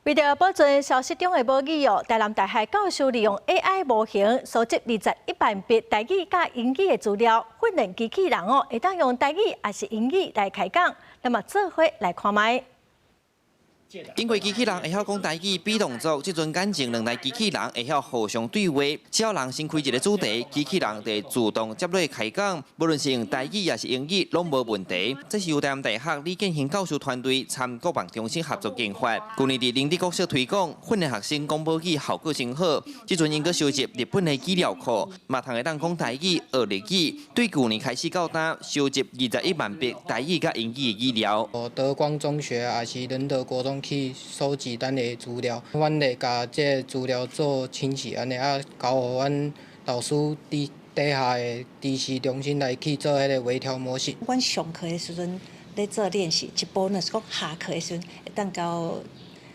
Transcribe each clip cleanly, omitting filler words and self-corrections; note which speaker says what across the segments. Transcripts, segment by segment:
Speaker 1: 為著保存消失中的母語哦，台南大學教授利用 AI 模型收集21萬筆台語佮英語的資料，訓練機器人哦，會當用台語抑是英語來開講。那麼做伙來看覓。
Speaker 2: 因為機器人會曉講台語比動作，這陣眼前兩台機器人會曉互相對話。只要人先開一個主題，機器人就會自動接落開講，無論是用台語抑是英語，攏無問題。這是由台南大學李建興教授團隊參國防中心合作研發。舊年佇仁德國小推廣，訓練學生講母語效果真好。這陣𪜶閣收集日本的語料庫，嘛通會當講台語、學日語。對舊年開始到今，收集21萬筆台語佮英語的語料。
Speaker 3: 德光中學抑是仁德國中去收集咱的資料，阮會共這個資料做清洗，按呢啊交予阮老師佇底下的知識中心來去做彼個微調模型。
Speaker 4: 阮上課的時陣咧做練習，一步若是講下課的時陣會當佮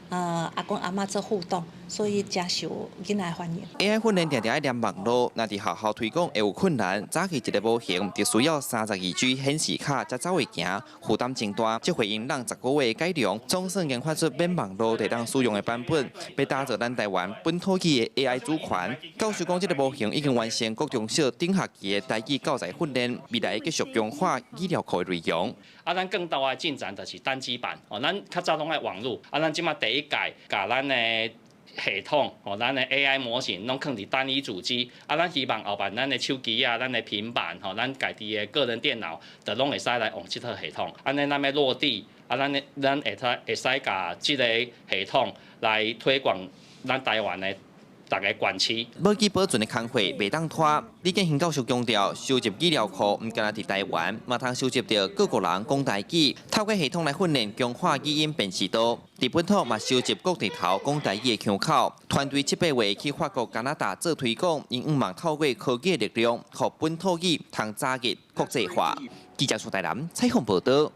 Speaker 4: 阿公阿嬤做互動，所以誠受囡仔歡迎。
Speaker 2: AI 訓練定定愛連網路，若佇學校推廣會有困難。早期一個模型就需要32 G 顯示卡才走會行，負擔真大。這回𪜶用10個月改良，總算研發出免網路就當使用的版本，欲打造咱台灣本土語的 AI 主權。教授講，這個模型已經完成國中小頂學期的台語教材訓練，未來繼續強化語料庫的內容。
Speaker 5: 啊，咱更大的進展就是單機版哦，咱較早攏愛網路，啊，咱這馬第一屆共咱的系統哦，咱的 AI 模型攏囥佇單一主機，啊，咱希望後擺咱的手機啊、咱的平板吼，咱家己的個人電腦，就攏會使來用這套系統。按呢，咱欲落地，啊，咱會使共這個系統來推廣咱台灣的逐个縣市。
Speaker 2: 母語保存的工課袂當拖。李建興教授強調，收集語料庫毋干焦佇台灣，嘛通收集著各國人講台語，透過系統來訓練強化語音辨識度。佇本土嘛收集各地頭講台語的腔口。團隊七八月去法國、加拿大做推廣，𪜶向望透過科技的力量，予本土語通早日國際化。記者蘇台南採訪報道。